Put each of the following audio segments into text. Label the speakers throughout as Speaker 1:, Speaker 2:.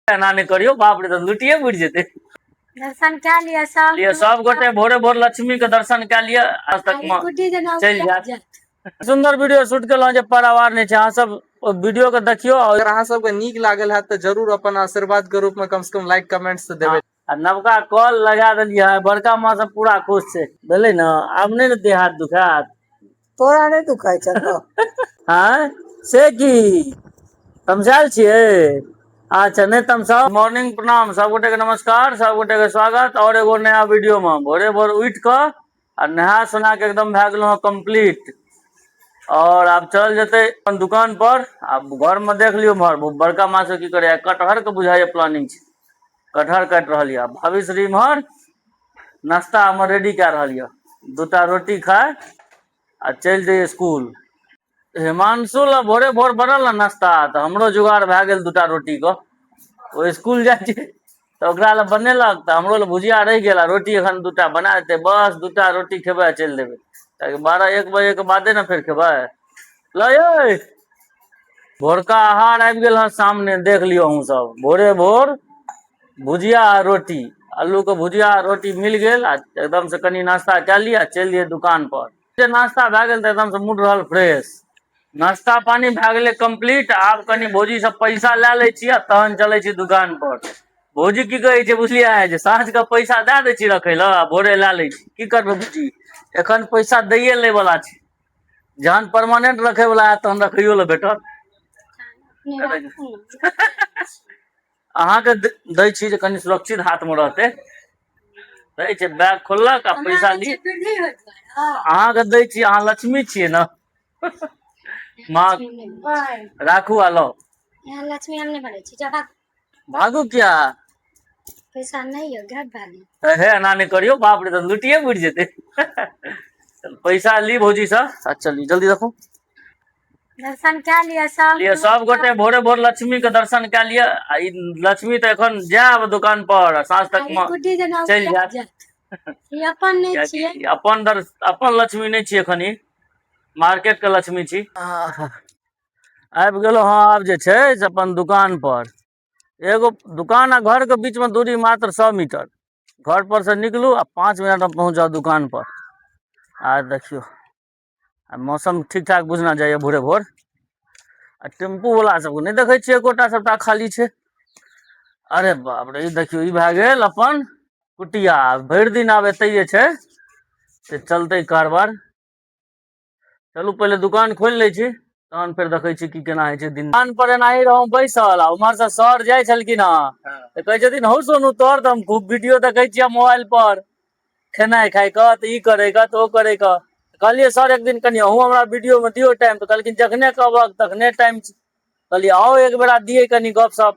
Speaker 1: एना नहि करियौ, बाप रे, तऽ लुटिए बुड़ि जेतै।
Speaker 2: दर्शन कए लिअ सब।
Speaker 1: लिअ, सब गोटे भोरे भोर लक्ष्मी के दर्शन कए लिअ, आज तक मे
Speaker 2: गुड्डी जेना
Speaker 1: चलि जायत। सुंदर वीडियो शूट केलहुँ जे पारावार नहि छै। अहाँ सब ओहि वीडियो के देखियौ और
Speaker 3: अगर अहाँ सबके नीक लागल हैत तऽ जरूर अपन आशीर्वाद के रूप में कम से कम लाइक कमेंट से देबै।
Speaker 1: आ नवका कल लगा देलियै हँ, बड़का माँ सब पूरा खुश छै। भेलै ने, आब नहि ने देह हाथ दुखायत।
Speaker 4: तोरा नहि दुखाइ छौ?
Speaker 1: आँय, से की तमसायल छियै? अच्छा, नहि तमसाउ। मॉर्निंग, प्रणाम सब गोटे के, नमस्कार सब गोटे के, स्वागत और एगो नया वीडियो में। भोरे भोर उठि कऽ आ नहा सोना के एकदम भए गेलहुँ कंप्लीट और आब चल जेतै अपन दुकान पर। आब घर में देख लियौ, उम्हर बड़का माँ सब की करैया, कटहर के बुझाइया प्लानिंग छै, कटहर काटि रहल यऽ। भाभी श्री इम्हर नाश्ता हमर रेडी कए रहल यऽ, दूटा रोटी खाय आ चलि जइए स्कूल। हिमांशु लए भोरे भोर बनल ने नाश्ता, तऽ हमरो जुगाड़ भए गेल दूटा रोटीके। ओ स्कूल जाइ छै तऽ ओकरा लए बनेलक, तऽ हमरो लए भुजिया रहि गेल आ रोटी एखन दूटा बना देतै। बस दूटा रोटी खेबै आ चलि देबै, कियाकि 12-1 बजेके बादे ने फेर खेबै। ल यै, भोरका आहार आबि गेल हँ सामने, देख लियौ अहूँ सब। भोरे भोर भुजिया आ रोटी, आलूके भुजिया आ रोटी मिल गेल आ एकदम से कनि नाश्ता कए लिअ आ चलि दिअ दुकान पर। जे नाश्ता भए गेल तऽ एकदम से मूड रहल फ्रेश। नाश्ता पानी भए गेलै कंप्लीट। आब कनि भौजी से पैसा लए लै छी आ तहन चलै छी दुकान पर। भौजी की कहै छै बुझलियै, जे साँझके पैसा दए दै छी रखै लए आ भोरे लए लै छी। की करबै भौजी, एखन पैसा दैए लै वला छै, जहन परमानेंट रखै वला हैत तहन रखैयो लए भेटत। अहाँके दै छी जे कनि सुरक्षित हाथमे रहतै। दै छै, बैग खोललक आ पैसा ली। अहाँके दै छी, अहाँ लक्ष्मी छियै ने माँ, राखू आ लाउ।
Speaker 2: लक्ष्मी हम नहि बनै छी,
Speaker 1: भागू किया?
Speaker 2: पैसा नहि यौ, गायब भए गेल।
Speaker 1: हे, एना नहि करियौ, बाप रे, तऽ लुटिए बुड़ि जेतै। पैसा ली भौजी से आ चली जल्दी। देखू,
Speaker 2: दर्शन कए लिअ सब।
Speaker 1: लिअ, सब गोटे भोरे भोर लक्ष्मी के दर्शन कए लिअ। आ ई लक्ष्मी तऽ एखन जायब दुकान पर आ साँझ तक मे
Speaker 2: गुड्डी जेना
Speaker 1: चलि जायत।
Speaker 2: ई अपन नहि छियै।
Speaker 1: अपन दर अपन लक्ष्मी नहि छी, एखन ई मार्केट के लक्ष्मी छी। आबि गेलहुँ हँ आब जे छै से अपन दुकान पर। एगो दुकान आ घर के बीच में दूरी मात्र 100 मीटर। घर पर से निकलू आ 5 मिनट में पहुँच जाउ दुकान पर। आ देखियौ, आ मौसम ठीक ठाक बुझना जाइए भोरे भोर। आ टेम्पू वाला सबके नहि देखै छियै एकोटा, सबटा खाली छै। अरे बाप रे, ई देखियौ, ई भए गेल अपन कुटिया। भरि दिन आब एतै जे छै से चलतै कारबार। चलू, पहिले दुकान खोलि लै छी, तहन फेर देखै छी की केना होइ छै दिन। दुकान पर एनाही रहौं बैसल आ उम्हर से सर जाइ छलखिन हँ, तऽ कहै छथिन, हौ सोनू, तोहर तऽ हम खूब वीडियो देखै छियै मोबाइल पर, खेनाइ खाइ कऽ तऽ ई करै कऽ तऽ ओ करै कऽ। कहलियै, सर, एक दिन कनि अहूँ हमरा वीडियो मे दियौ टाइम। तऽ कहलखिन, जखने कहबक तखने टाइम छै। कहलियै, आउ एक बेरा दियै कनि गप सप।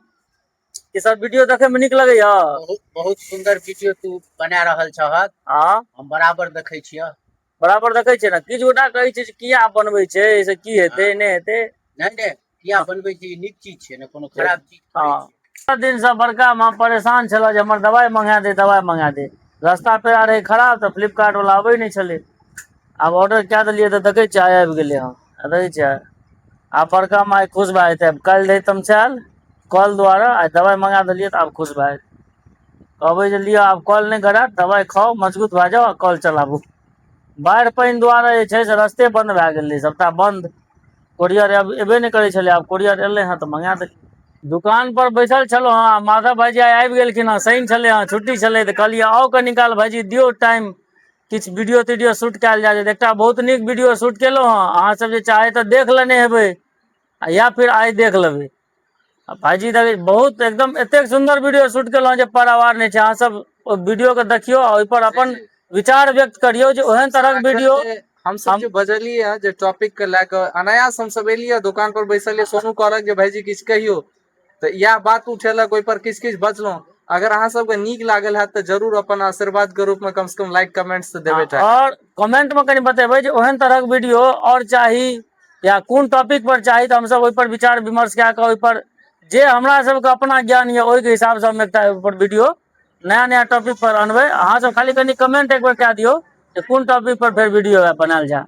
Speaker 1: कि सर, वीडियो देखै मे नीक लगैया?
Speaker 5: बहुत बहुत सुंदर वीडियो तू बना रहल छहक। हम बराबर देखै छियह।
Speaker 1: बराबर देखै छियै ने? किछु गोटा कहै छै जे किया बनबै छै, एहिसँ की हेतै, नहि हेतै।
Speaker 5: नहि नहि, किया बनबै छै, ई नीक चीज छै ने, कोनो खराब चीज थोड़े छै।
Speaker 1: दिनसँ बड़का माँ परेशान छलए जे हमर दवाइ मंगा दे, दवाइ मंगा दे। रास्ता पेड़ा रहै खराब तऽ फ्लिपकार्ट वाला अबै नहि छलै। आब ऑर्डर कए देलियै तऽ देखै छियै आइ आबि गेलै हँ। आ देखै छियै, आब बड़का माय खुश भए जेतै। आब काल्हि रहै तमसायल कॉल द्वारा, आइ दवाइ मंगा देलियै तऽ आब खुश भए जेतै। कहबै जे लिअ, आब कॉल नहि गड़ायत, दवाइ खाउ, मजबूत भए जाउ आ कॉल चलाबू। बाढ़ि पानि दुआरे जे छै से रस्ते बन्द भए गेल रहै, सबटा बन्द। कोरियर आब एबे नहि करै छलै, आब कोरियर एलै हँ तऽ मंगा देलियै। दुकान पर बैसल छलहुँ हँ, माधव भाईजी आइ आबि गेलखिन हँ। शनि छलै हँ, छुट्टी छलै, तऽ कहलियै, आउ कनि काल भाईजी, दियौ टाइम, किछु वीडियो तीडियो शूट कयल जाय। एकटा बहुत नीक वीडियो शूट केलहुँ हँ, अहाँ सब जे चाहे तऽ देख लेने हेबै आ या फिर आइ देख लेबै। आ भाईजी देख, बहुत एकदम एतेक सुन्दर वीडियो शूट केलहुँ जे पारावार नहि छै। अहाँ सब ओहि वीडियो के देखियौ आ ओहिपर अपन विचार व्यक्त करियौ जे ओहन तरहक वीडियो
Speaker 3: हमसब जे बजलियै हँ, जे टॉपिक के लए कऽ अनायास हमसब एलियै, दुकान पर बैसलियै, सोनू कहलक जे भाईजी किछु कहियौ, तऽ इएह बात उठेलक, ओहि पर किछु किछु बजलहुँ। अगर अहाँ सबके नीक लागल हैत तऽ जरूर अपन आशीर्वाद के रूप में कम से कम लाइक कमेंट से देबै टा।
Speaker 1: और कमेंट में कनि बतेबै जे ओहन तरहक वीडियो और चाही या कोन टॉपिक पर चाही, तऽ हमसब ओहि पर विचार विमर्श कए कऽ ओहि पर जे हमरा सबके अपना ज्ञान यऽ, ओहिके हिसाब से हम एकटा ओहि पर वीडियो नया नया टॉपिक पर अनबै। अहाँ सब खाली कनि कमेंट एक बेर कए दियौ जे कोन टॉपिक पर फेर वीडियो बनायल जाय।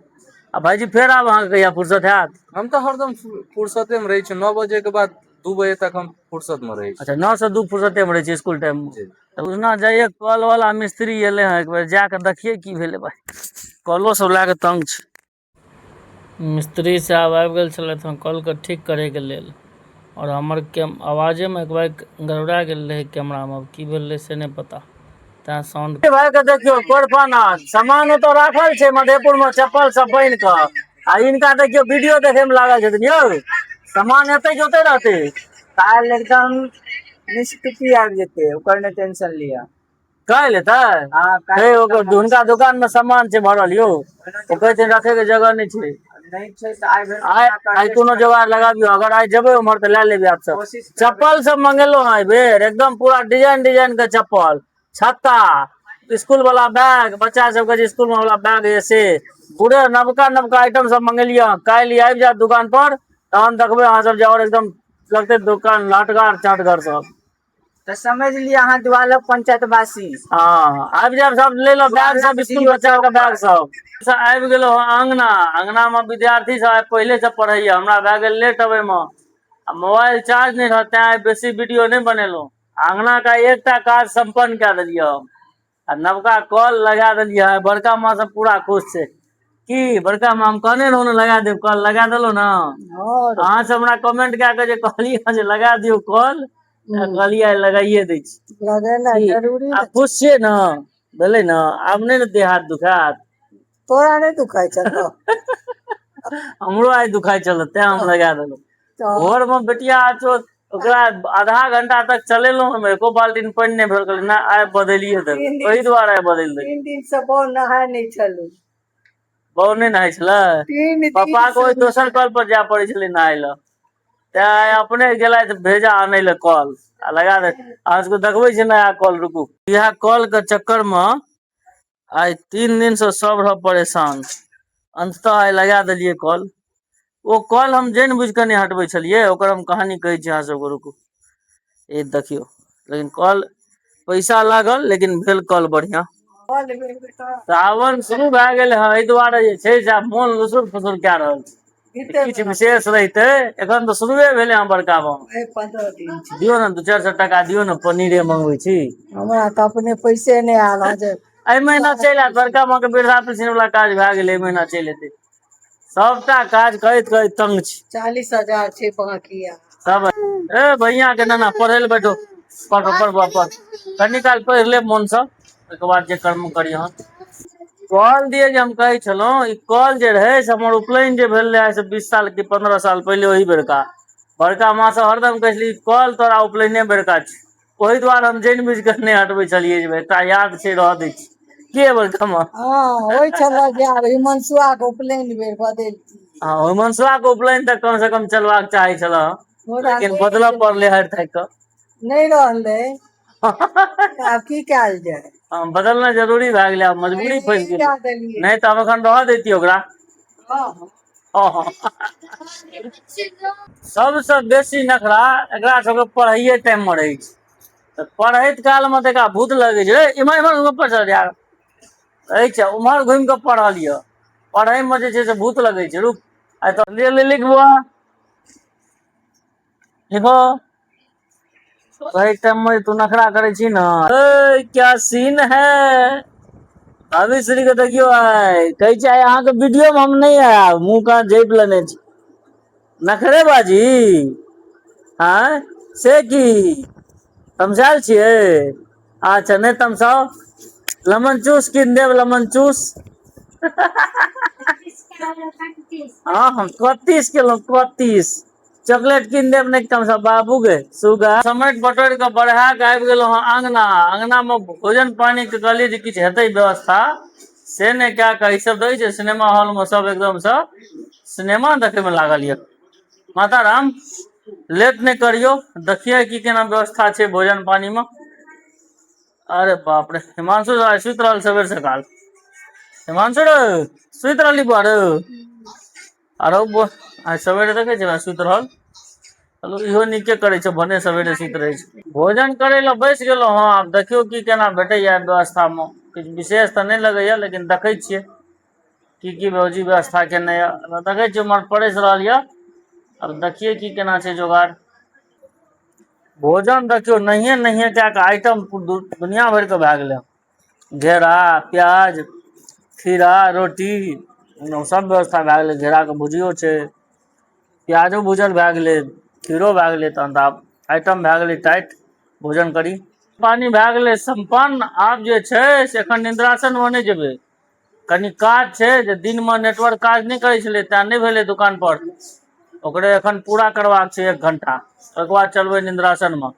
Speaker 1: आ भाईजी, फेर आब अहाँके कहिया फुर्सत हैत?
Speaker 3: हम तऽ हरदम फुर्सते में रहै छी, 9 बजे के बाद 2 बजे तक हम फुर्सत में रहै छी।
Speaker 1: अच्छा, 9 से 2 फुर्सते में रहै छी स्कूल टाइम में।
Speaker 3: जी।
Speaker 1: तऽ उजना जाइए, कल वाला मिस्त्री एलै हँ, एक बेर जाके देखिए की भेलै भाई, कलो सब लए कऽ तंग छै। मिस्त्री साहब आबि गेल छलथि हँ कलके ठीक करैके लेल, आओर हमर आवाजेमे एक बार गड़बड़ा गेल रहै कैमरामे, आब की भेल रहै से नहि पता, तैं साउंड। भाई के देखियौ कोरपाना सामान ओतऽ राखल छै मधेपुर में चप्पल सब बनि कऽ, आ इनका देखियौ वीडियो देखे में लागल छथिन। यौ सामान एतै कि ओतै रहतै?
Speaker 4: काल्हि एकदम निश्चित आबि जेतै, ओकर नहि टेंशन लिअ।
Speaker 1: काल्हि एतै?
Speaker 4: हँ।
Speaker 1: हे, ओकर हुनका दुकान में सामान छै भरल यौ, ओ कहै छै रखे के जगह नहि छै।
Speaker 4: नहि छै तऽ आइ भरि
Speaker 1: आइ आइ कोनो जोगाड़ लगाबियौ, अगर आइ जेबै उम्हर तऽ लए लेबै आप सब।
Speaker 4: कोशिश।
Speaker 1: चप्पल सब मंगेलहुँ हँ एहिबेर, एकदम पूरा डिजाइन डिजाइन के चप्पल, छत्ता, स्कूल वाला बैग, बच्चा सबके जे स्कूल वाला बैग ये से, पूरे नवका नवका आइटम सब मंगेलियै हँ। काल्हि आबि जायत दुकान पर, तहन देखबै अहाँ सब जे आओर एकदम लगतै दुकान लटगर चटगर सब।
Speaker 4: तऽ समझ लिअ अहाँ दुआलक पंचायतवासी।
Speaker 1: हँ, आबि जायब सब ले लो बैग सब, स्कूल बच्चा के बैग सब। आबि गेलहुँ हँ अंगना, अंगना मे विद्यार्थी सब आइ पहिले से पढ़ैया, हमरा भए गेल लेट अबै मे, आ मोबाइल चार्ज नहि रहत तें आइ बेसी वीडियो नहि बनेलहुँ। अंगना के एकटा काज सम्पन्न कए देलियै हम, आ नवका कल लगा देलियै हँ। बड़का माँ सब पूरा खुश छै। की बड़का माँ, हम कहने रहौं ने लगा देब कल, लगा देलहुँ ने?
Speaker 4: और
Speaker 1: अहाँ सब हमरा कमेंट कए के जे कहलियै हँ जे लगा दियौ कल, कहलियै आइ लगाइए दै छी।
Speaker 4: लगेनाइ
Speaker 1: की?
Speaker 4: जरूरी।
Speaker 1: आब खुश छियै ने? भेलै ने? आब नहि ने देह हाथ दुखायत?
Speaker 4: तोरा नहि दुखाइ छौ?
Speaker 1: हमरो आइ दुखाइ छल तें हम लगा देलहुँ।
Speaker 4: तऽ
Speaker 1: भोर मे बेटिया आचो ओकरा आधा घंटा तक चलेलहुँ हम, एको बाल्टीन पानि नहि भरल, कहलियै ना आइ बदलिए देबै, ओहि दुआरे आइ बदलि देलियै।
Speaker 4: 3 दिन से बहु नहाय नहि छलू।
Speaker 1: बहू नहि नहाय छलै?
Speaker 4: 3 दिन।
Speaker 1: पापा के ओहि दोसर कल पर जाय पड़ै छलै नहाय लए, तें आइ अपने गेलथि भेजा आनै लए कल आ लगा दे। अहाँ सबके देखबै छी नया कल, रुकू। इएह कल के चक्कर मे आइ 3 दिन से सब रह परेशान, अंततः आइ लगा देलियै कल। ओ कल हम जानि बुझि कऽ नहि हटबै छलियै, ओकर हम कहानी कहै छी अहाँ सबके, रुकू। ई देखियौ, लेकिन कल पैसा लागल लेकिन भेल कल बढ़िया। सावन शुरू भए गेल हँ, एहि दुआरे जे छै से आब मोन लुसुर फुसुर कए रहल छै। किछु विशेष रहितै, एखन तऽ शुरुए भेलै हँ बड़का बम।
Speaker 4: 15 दिन छै।
Speaker 1: दियौ ने 2-4 सए टाका दियौ ने, पनीरे मंगबै छी।
Speaker 4: हमरा तऽ अपने पैसे नहि आयल हँ जे।
Speaker 1: एहि महीना चलि आयत, बड़का माँ के वृद्धा पेंशन वाला काज भए गेलै, एहि महीना चलि एतै सबटा काज। करैत करैत तंग छी।
Speaker 4: 40,000 छै बाकी आ
Speaker 1: सब ए भैया के नाना पढ़ै लए बैठो, पढ़ पढ़ पढ़ पढ़, कनी काल पढ़ि ले मोनसँ, ओहिके बाद जे कर्म करी। अहाँ कॉल दिए जे हम कहै छलहुँ, ई कॉल जे रहै से हमर उपनयन जे भेल रहै से 20 साल कि 15 साल पहिले, ओहि बेरका। बड़का माँ सब हरदम कहै छलै कॉल तोरा उपनयने बेरका छै, ओहि दुआरे हम जानि बुझि कऽ नहि हटबै छलियै जे एकटा याद छै रहऽ दै छी। के बड़का माँ?
Speaker 4: हँ, होइ छल जे आब हिमांशुआ के उपनयन बेर बदलती।
Speaker 1: हँ, हिमांशुआ के उपनयन तक कम से कम चलबाक चाही छल, लेकिन बदलऽ पड़लै हारि थाकि कऽ।
Speaker 4: नहि रहलै, आब की कयल जाय?
Speaker 1: हँ, बदलना जरूरी भए गेलै, आब मजबूरी फँसि गेलै, नहि तऽ आब एखन रहऽ दैतियै ओकरा।
Speaker 4: हँ।
Speaker 1: सबसँ बेसी नखरा एकरा सबके पढ़ैये टाइम मे रहै छै, तऽ पढ़ैत काल मे तऽ एकरा भूत लगै छै, इम्हर इम्हर ऊपर चल यार अछि, उम्हर घुमि कऽ पढ़ल यऽ, पढ़ै मे जे छै से भूत लगै छै। रुक, आइ तऽ ले लिख बौआ, लिखो। पढ़ै टाइम मे तू नखरा करै छी ने? ए क्या सीन है, अभिश्री के देखियौ, आइ कहै छै आइ अहाँके वीडियो मे हम नहि आयब, मुँह कान झेप लेने छी। नखरे बाजी आँय, से की तमसायल छियै? अच्छा नहि तमसाउ, लमन चूस कीन देब, लमन चूस। हँ, हम 31 केलहुँ, 31 चॉकलेट कीन देब। नहि तमसाउ बाबू गे सुगा। समेट बटोरि कऽ बढ़ा कऽ आबि गेलहुँ हँ अङ्गना। अङ्गनामे भोजन पानीके कहलियै जे किछु हेतै व्यवस्था, से नहि कए कऽ ई सब दै छै सिनेमा हॉलमे, सब एकदमसँ सिनेमा देखैमे लागल यऽ। माता राम, लेट नहि करियौ, देखियै की केना व्यवस्था छै भोजन पानीमे। अरे बाप रे, हिमांशु आइ सुति रहल सबेर सकाल। हिमांशु रे, सुति रहली बुआ रे? आरो आइ सवेरे देखै छै सुति रहल। चलू, इहो नीके करै छै, भने सवेरे सुति रहै छै। भोजन करै लए बैस गेलहुँ हँ, आब देखियौ की केना भेटैया व्यवस्थामे। किछु विशेष तऽ नहि लगैया, लेकिन देखै छियै की की भौजी व्यवस्था केने यऽ। देखै छियै उम्हर परसि रहल यऽ, आब देखियै की केना छै जोगाड़। भोजन देखियौ नहिये नहिये कए कऽ आइटम दुनिया भरिके भए गेलै। घेरा, प्याज, खीरा, रोटी सब व्यवस्था भए गेलै। घेराके भुजियो छै, प्याजो भुजल भए गेलै, खीरो भए गेलै। तहन तऽ आब आइटम भए गेलै टाइट, भोजन करी। पानि भए गेलै सम्पन्न। आब जे छै से एखन निद्रासनमे नहि जेबै, कनि काज छै जे दिनमे नेटवर्क काज नहि करै छलै, तेँ नहि भेलै दुकान पर, ओकरे एखन पूरा करबाक छै 1 घंटा, ओहिके बाद चलबै निद्रासनमे।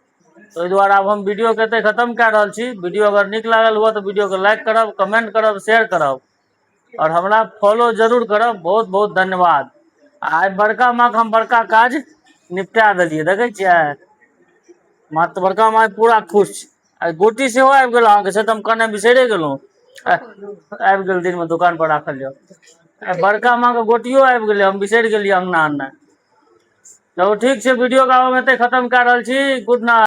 Speaker 1: तऽ ओहि दुआरे आब हम वीडियोके एतै खतम कए रहल छी। वीडियो अगर नीक लागल हुए तऽ वीडियोके लाइक करब, कमेंट करब, शेयर करब आओर हमरा फॉलो जरूर करब। बहुत बहुत धन्यवाद। आइ बड़का माँके हम बड़का काज निपटा देलियै, देखै छियै माँ तऽ बड़का माँ पूरा खुश छै। आइ गोटी सेहो आबि गेल अहाँके, से तऽ हम कहने बिसरि गेलहुँ, आबि गेल दिनमे दुकान पर राखल यऽ। आइ बड़का माँके गोटियो आबि गेलै, हम बिसरि गेलियै अङ्गना अननाइ। चलू ठीक छै, वीडियोके आब हम एतै खतम कए रहल छी। Good night.